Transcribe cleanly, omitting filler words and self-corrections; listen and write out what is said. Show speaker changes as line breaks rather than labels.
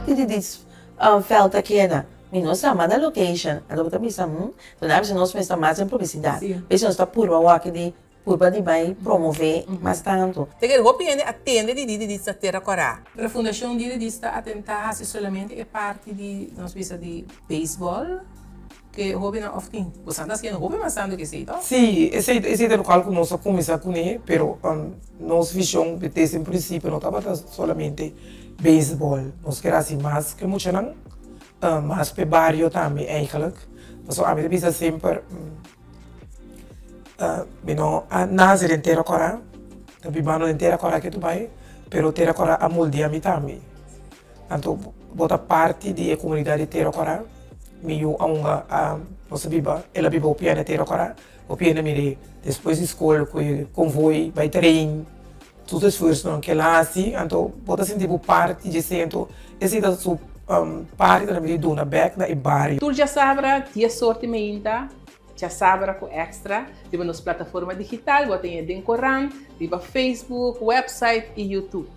Unda Didi Deeds veld ta keda? Mi no sa, manda location. Anto bo ta bisa, hm, duna bisa nos mester mas den publisidat. P'esei nos ta purba wak di purba di bai promove mas tantu.
Te kere hopi hende a tende di Didi Deeds na Tera Kòrá.
Pero Fundashon Didi Deeds ta atentá hasi solamente e parti di, nos bisa di beisbòl. Ke hobennan of tin? Bo sa ta haciendo hopi mas tanto ke esey, toh?
Sí, esey esey ta locual cu nos a cuminsa cune, pero nos vision desde un principio no tabata solamente beisbol. Nos kier haci mas cu e muchanan, mas pa e bario tambe eigenlijk. Pasobra ami ta bisa semper, mi no a nace den Tera Cora, ta bibando den Tera Cora ke tu bay, pero Tera Cora a moldea mi tambe. Anto bo ta parti di e komunidat di Tera Kòrá. Mi yu a hunga a nos a biba, el a biba hopi aña na Tera Kòrá. Hopi hende mir'é despues di skol ku e konvoi bai trein, tur su esfuersonan ku el a hasi. Anto bo ta sinti bo parti di esei. Anto esei ta su parti ta di duna bèk na e bario.
Tur djasabra dies or di meinta, djasabra ku Extra riba nos plataforma digital, bo ta haña den korant, riba Facebook, website i YouTube.